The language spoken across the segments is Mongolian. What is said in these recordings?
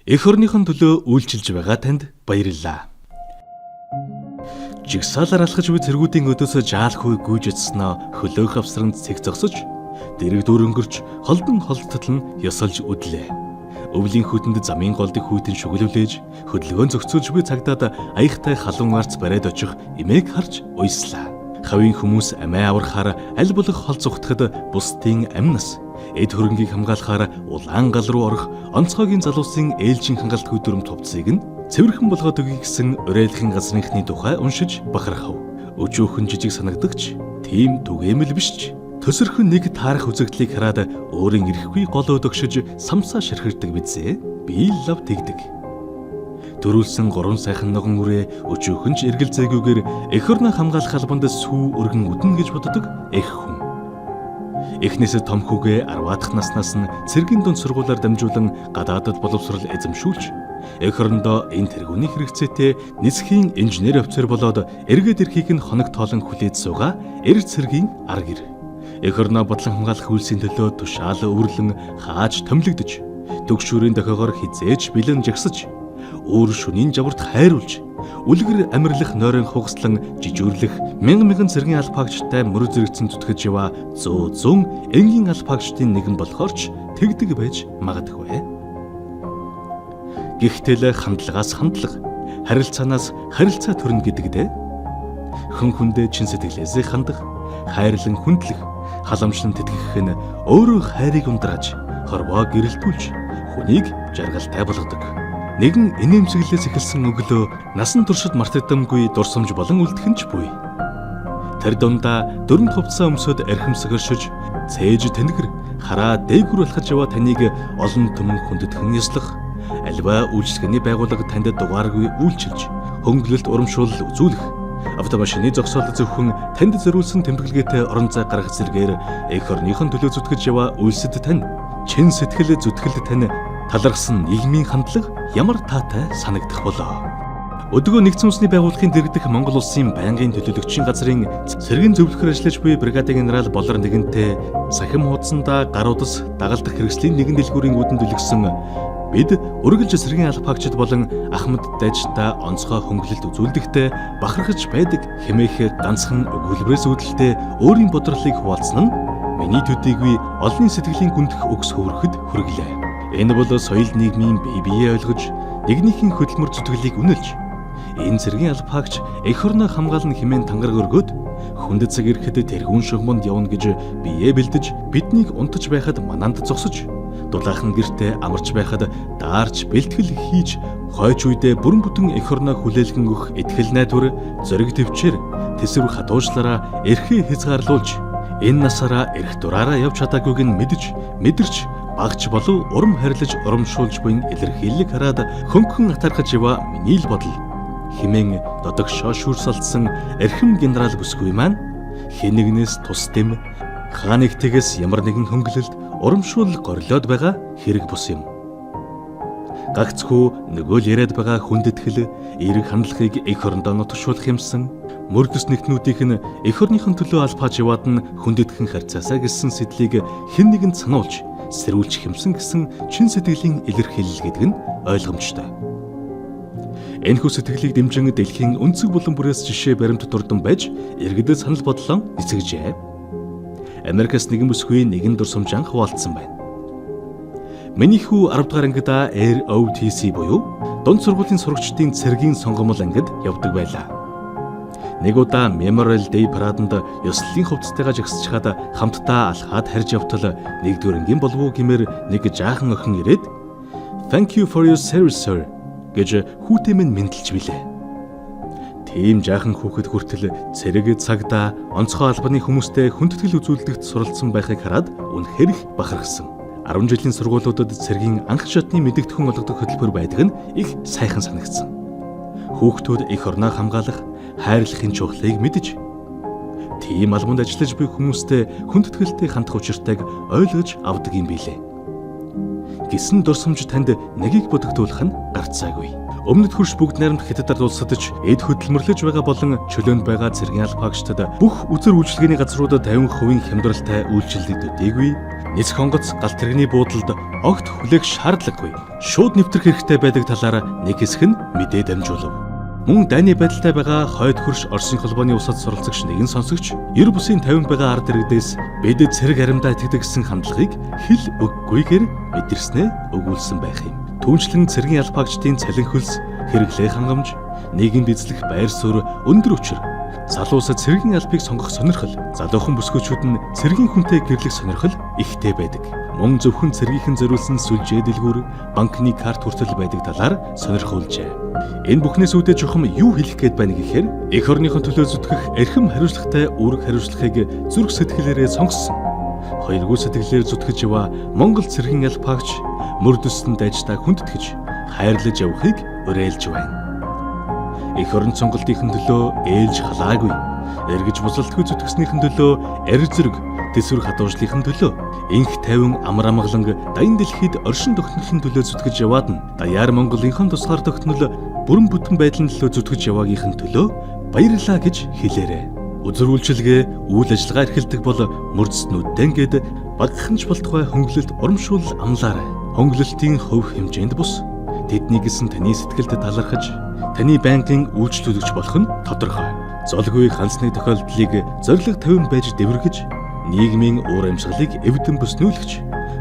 Эх орныхон төлөө үйлчилж байгаа танд баярлалаа. Жигсаалаар алхаж буй цэргүүдийн өдөөсөө жаалхүй гүйж очсноо хөлөө хавсранд цэг зогсож, дэрэг дүр өнгөрч, холдон холдтол нь ёсолж үдлээ. Өвлийн хүтэнд замын голдыг хүйтэн шүглүүлээж, хөдөлгөөн зохицуулж буй цагдаад аяхтай халуун арц бариад очих эмээг харж уйслаа. Хавийн хүмүүс амиа аврахаар аль болох хол зугтахад бусдын амнас эд хөрөнгийг хамгаалахаар улаан гал руу орох онцгойгийн залуусын ээлжийн хангалтгүй дүрм тувцыг нь цэвэрхэн болгоод өгье гэсэн уриалгын газрынхны тухай уншиж бахархав. Өчүүхэн жижиг санагдагч тийм түгээмэл биш ч төсөрхөн нэг таарах үзэгдлийг хараад өөрийн эрэхгүй гол өдөгшөж самсаа ширхэрдэг бизээ би л лав тэгдэг. Төрүүлсэн гурван сайхан ногон үрээ өчүүхэн ч эргэлзээгүйгээр эх орноо хамгаалах албанд сүү өргөн үднэ гэж боддог эх хүн. Эхнээсээ том хүүгээ 10 дахь наснаас нь цэргийн дунд сургуулиар дамжуулан гадаадад боловсрол эзэмшүүлж эх орондоо энэ тэргүүний хэрэгцээтэй нисхийн инженер офицер болоод эргээд ирэхийг нь хоног тоолон хүлээж суугаа эр цэргийн ар гэр. Эх орноо бодлон хамгаалах үйлсийн төлөө тушаал өвөрлөн хааж томилогдож төгшүүрийн дохиогоор хизээж бэлэн жагсаж өөр шөнийн жаварт хайруулж үлгэр амирлах нойрон хугаслан жижүүрлэх мянган мянган цэргийн алпаагчтай мөр зэрэгцэн зүтгэж яваа зөө зүүн энгийн алпаагчдын нэгэн болохоор ч тэгдэг байж магадгүй. Гэхдээ л хандлагаас хандлага, харилцаанаас харилцаа төрнө гэдэг дээ. Хүн хүндээ чин сэтгэлээсээ хандах, хайрлан хүндлэх, халамжлан тэтгэх нь өөрөө хайрыг ундрааж, хорвоо гэрэлтүүлж, хүнийг жаргалтай болгодог. Нэгэн инээмсэглээс эхэлсэн өглөө насан туршид мартагдамгүй дурсамж болон үлдэх нь ч буй. Тэр дундаа дөрөв хувцас өмсөд эрхэм сэгэршиж, цээж тэнгэр хараа дээгүр алхаж яваа таныг олон түмэн хүндэтгэн ёслох, аливаа үйлчилгээний байгууллага танд дугааргүй үйлчилж, хөнгөлөлт урамшуулал үзүүлэх, автомашины зогсоол зөвхөн танд зориулсан тэмдэглэгээтэй орон зай гаргах зэргээр эх орныхон төлөө зүтгэж яваа үйлсэд тань чин сэтгэл зүтгэлд тань талархсан нийгмийн хандлага ямар таатай санагдах болоо. Өдгөө нэгдсэн үндэсний байгууллагын дэргэдэх Монгол улсын байнгын төлөөлөгчийн газрын цэргийн зөвлөхөр ажиллаж буй бригадын генерал Болор нэгэнтээ сахим хуудсандаа гар удас дагалдах хэрэгслийн нэгэн дэлгүүрийн үүдэнд үлгсэн бид үргэлж цэргийн алпаагчид болон ахмад дайчдаа онцгой хөнгөлөлт үзүүлдэхдээ бахархаж байдаг хэмээх ганцхан өгүүлбэрээс үүдэлтэй өөрийн бодролыг хуваалцсан нь миний төдийгүй олонний сэтгэлийн гүндэх үгс хөвөрөхөд хүргэлээ. Энэ бол соёл нийгмийн бие биеэ ойлгож, нэгнийхэн хөдөлмөр зүтгэлийг үнэлж, энэ цэргийн алпаагч эх орноо хамгаална хэмээн тангараг өргөөд хүнд цаг ирэхэд тэргүүн шугаманд явна гэж биеэ бэлдэж, биднийг унтаж байхад манаанд зогсож, дулаахан гэртээ амарч байхад даарч бэлтгэл хийж, хойч үедээ бүрэн бүтэн эх орноо хүлээлгэн өгөх итгэл найдвар, зориг тэвчээр, тэсвэр хадуушлаараа эрхээ хязгаарлуулж, энэ насаараа эрх дураараа явж чадаагүйг нь мэдж, мэдэрч багч болов урам харилж урамшуулж буй илэрхийллийг хараад хөнгөн атаархаж яваа миний л бодол хэмээн додогшоо шүүрсалдсан эрхэм генерал бүсгүй маань хэн нэгнээс тус дэм хаан нэгтээс ямар нэгэн хөнгөлөлт урамшуул горлоод байгаа хэрэг бус юм. Гагцхүү нөгөө л яриад байгаа хүндэтгэл, эерэг хандлагыг эх орондоо нутагшуулах юмсан мөрдөс нэгтнүүдийнх нь эх орныхон төлөө алпааж яваад нь хүндэтгэн харьцаасаа гэсэн сэдлийг хэн нэгэнд сануулж сэрүүлчих юмсан гэсэн чин сэтгэлийн илэрхийлэл гэдэг нь ойлгомжтой. Энэхүү сэтгэлийг дэмжин дэлхийн өнцөг булан бүрээс жишээ баримт дурдан байж иргэдэд санал бодлоо эцгэжээ. Америкас нэгэн бүсгүй нэгэн дурсамж анх хуваалцсан байна. Миний хүү 10 дугаар ангида ROTC буюу дунд сургуулийн сурагчдын цэргийн сонгомол ангид явдаг байлаа. Нэг удаа Memorial Day параданд ёслолын хувцастайгаа жагсчихад хамтдаа алхаад харж явтал нэгдүгээр ангийн болов уу гэмээр нэг жаахан охин ирээд "Thank you for your service, sir" гэж хүүтэй минь мэндэлж билээ. Тийм жаахан хүүхэд хүртэл цэрэг цагдаа онцгой албаны хүмүүстэй хүндэтгэл үзүүлдэхт суралцсан байхыг хараад үнэхээр их бахархсан. 10 жилийн сургуулиудад цэргийн анх шатны мэдэгдэхүүн олгодог хөтөлбөр байдаг нь их сайхан санагдсан. Хүүхдүүд эх орноо хамгаалах, хайрлахын чухлыг мэдэж тийм албанд ажиллаж буй хүмүүстэй хүндэтгэлтэй хандах учиртайг ойлгож авдаг юм билээ. Гэсэн дурсамж танд нэгийг бодогдуулах нь гарцаагүй. Өмнөд хөрш бүгд найрамдах хятадаар улсад ч эд хөдөлмөрлөж байгаа болон чөлөөнд байгаа цэргийн алпаагчдад бүх үзэр үйлчилгээний газруудад 50% хямдралтай үйлчилдэг төдийгүй. Нисэх онгоц галт тэрэгний буудалд огт хүлээх шаардлагагүй. Шууд нэвтрэх хэрэгтэй байдаг талаар нэг хэсэг нь мэдээ дамжуулав. Мөн дайны байдалтай байгаа хойд хөрш Оросын холбооны улсад суралцагч нэгэн сонсогч ер бусын 50 байгаа ард иргэдээс бидэд цэрэг аримдаа итгэдэг гэсэн хандлагыг хэл өггүйгээр мэдэрснээ өгүүлсэн байх юм. Түүнчлэн цэргийн алпаагчдын цалин хөлс, хэрэглээ хангамж, нийгэмд эзлэх байр суурь өндөр учир залуусад цэргийн албыг сонгох сонирхол, залуухан бүсгүйчүүд нь цэргийн хүнтэй гэрлэх сонирхол ихтэй байдаг. Мөн зөвхөн цэргийнхэн зориулсан сүлжээ дэлгүүр, банкны карт хүртэл байдаг талаар сонирхуулжээ. Энэ бүхнээс үүдэж чухам юу хэлэх гээд байна гэхээр эх орныхон төлөө зүтгэх эрхэм хариуцлагатай үүрэг хариуцлагыг зүрх сэтгэлээрээ сонгосон. Хоёргүй сэтгэлээр зүтгэж яваа Монгол цэргийн алпаагч мөрдөсөн дайчдаа хүндэтгэж хайрлаж явахыг уриалж байна. Эх орон сонголтын төлөө ээлж халаагүй. Эргэж бусалтгүй зүтгэснийхэн төлөө эр зэрэг төсвөр хадуужлынхэн төлөө инх тайван амар амгалан даян дэлхийд оршин тогтнолын төлөө зүтгэж яваад нь даяар Монголынхон тусгаар тогтнол бүрэн бүтэн байдлын төлөө зүтгэж яваагийнхэн төлөө баярлалаа гэж хэлээрэй. Үзэр үйлчилгээ, үйл ажиллагаа эрхэлдэг бол мөрдснүүддэн гээд багахан ч болтугай хөнгөлөлт урамшуул амлаарай. Хөнгөлөлтийн хувь хэмжээнд бус тэдний гэсэн таны сэтгэлд талархаж таны байнгын үйлчлүүлэгч болох нь тодорхой. Золгүй ганц нэг тохиолдлыг зориг тавин байж дэвэргэж нийгмийн уур амьсгалыг эвдэн бүснүүлэгч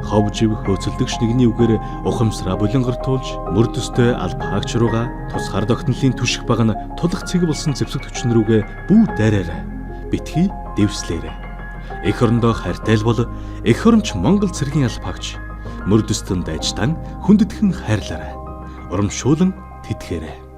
хов жив хөөцөлдөгч нэгний үгээр ухамсараа булангартуулж мөрдөстэй албаагч руугаа тусгаар тогтнолын түшиг баг нь тулах цэг болсон зэвсэг төчнө рүүгээ бүү дайраарай. Битгий дэвслээрэй. Эх орондоо хайртай л бол эх оронч Монгол цэргийн албаагч мөрдөстөн дайчтан хүндэтгэн хайрлаарай. Урамшуулан тэтгээрэй.